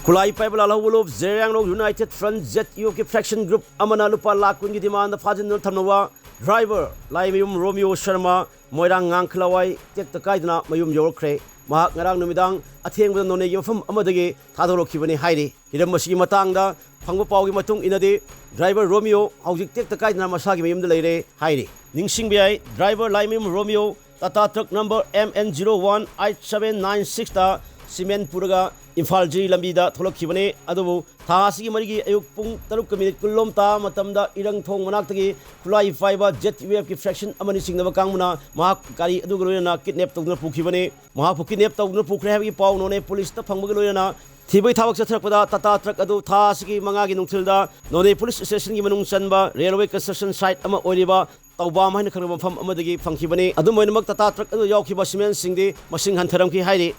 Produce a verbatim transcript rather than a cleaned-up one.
ꯈꯨꯠꯂꯥꯏ ꯄꯥꯏꯕ ꯂꯥꯜꯍꯧꯕ ꯂꯨꯞ ꯖꯦꯔꯤꯌꯥꯡꯂꯣꯡ United Front Z U F ꯀꯤ fraction group ꯑꯃꯅ ꯂꯨꯄꯥ ꯂꯥꯈ ꯀꯨꯟꯒꯤ demand ꯐꯥꯖꯤꯟꯗꯨꯅ ꯊꯝꯂꯕ driver ꯂꯥꯏꯃꯌꯨꯝ ꯔꯣꯃꯤꯌꯣ ꯁꯔꯃ, ꯃꯣꯏꯔꯥꯡ ꯉꯥꯡꯈꯂꯋꯥꯏ ꯇꯦꯛꯇ ꯀꯥꯏꯗꯅ ꯃꯌꯨꯝ ꯌꯧꯔꯛꯈ꯭ꯔꯦ꯫ ꯃꯍꯥꯛ ꯉꯔꯥꯡ ꯅꯨꯃꯤꯗꯥꯡ ꯑꯊꯦꯡꯕꯗ ꯅꯣꯅꯦꯒꯤ ꯃꯐꯝ ꯑꯃꯗꯒꯤ ꯊꯥꯗꯣꯔꯛꯈꯤꯕꯅꯤ ꯍꯥꯏꯔꯤ꯫ ꯍꯤꯔꯝ ꯑꯁꯤꯒꯤ ꯃꯇꯥꯡꯗ ꯐꯪꯕ ꯄꯥꯎꯒꯤ ꯃꯇꯨꯡ ꯏꯟꯅꯗꯤ, driver ꯔꯣꯃꯤꯌꯣ ꯍꯧꯖꯤꯛ ꯇꯦꯛꯇ ꯀꯥꯏꯗꯅ ꯃꯁꯥꯒꯤ ꯃꯌꯨꯝꯗ ꯂꯩꯔꯦ ꯍꯥꯏꯔꯤ꯫ ꯅꯤꯡꯁꯤꯡꯕ ꯌꯥꯏ, driver Laimayum ꯔꯣꯃꯤꯌꯣ Tata truck number M N zero one eight seven nine six ꯇ cement ꯄꯨꯔꯒ ꯏꯝꯐꯥꯜ ꯖꯤꯔꯤ ꯂꯝꯕꯤꯗ ꯊꯣꯛꯂꯛꯈꯤꯕꯅꯤ꯫ ꯑꯗꯨꯕꯨ ꯊꯥ ꯑꯁꯤꯒꯤ ꯃꯔꯤꯒꯤ ꯑꯌꯨꯛ ꯄꯨꯡ ꯇꯔꯨꯛꯀ ꯃꯤꯅꯤꯠ ꯀꯨꯟꯂꯣꯝ ꯇꯥꯕ ꯃꯇꯝꯗ ꯏꯔꯪ ꯊꯣꯡ ꯃꯅꯥꯛꯇꯒꯤ ꯈꯨꯠꯂꯥꯏ ꯄꯥꯏꯕ Z U F ꯀꯤ fraction ꯑꯃꯅꯤ ꯆꯤꯡꯅꯕ ꯀꯥꯡꯕꯨꯅ ꯃꯍꯥꯛ ꯒꯥꯔꯤ ꯑꯗꯨꯒ ꯂꯣꯏꯅꯅ kidnap ꯇꯧꯗꯨꯅ ꯄꯨꯈꯤꯕꯅꯤ꯫ ꯃꯍꯥꯛꯄꯨ kidnap ꯇꯧꯗꯨꯅ ꯄꯨꯈ꯭ꯔꯦ ꯍꯥꯏꯕꯒꯤ ꯄꯥꯎ ꯅꯣꯅꯦ ꯄꯨꯂꯤꯁꯇ ꯐꯪꯕꯒ ꯂꯣꯏꯅꯅ ꯊꯤꯕꯒꯤ ꯊꯕꯛ ꯆꯠꯊꯔꯛꯄꯗ Tata truck ꯑꯗꯨ ꯊꯥ ꯑꯁꯤꯒꯤ ꯃꯉꯥꯒꯤ ꯅꯨꯡꯊꯤꯜꯗ ꯅꯣꯅꯦ ꯄꯨꯂꯤꯁ ꯁ꯭ꯇꯦꯁꯟꯒꯤ ꯃꯅꯨꯡ ꯆꯟꯕ railway construction site ꯑꯃ ꯑꯣꯏꯔꯤꯕ ꯇꯧꯕꯥꯝ ꯍꯥꯏꯅ ꯈꯪꯅꯕ ꯃꯐꯝ ꯑꯃꯗꯒꯤ ꯐꯪꯈꯤꯕꯅꯤ꯫ ꯑꯗꯨꯝ ꯑꯣꯏꯅꯃꯛ, Tata truck ꯑꯗꯨ ꯌꯥꯎꯈꯤꯕ cement ꯁꯤꯡꯗꯤ ꯃꯁꯤꯡ ꯍꯟꯊꯔꯝꯈꯤ ꯍꯥꯏꯔꯤ꯫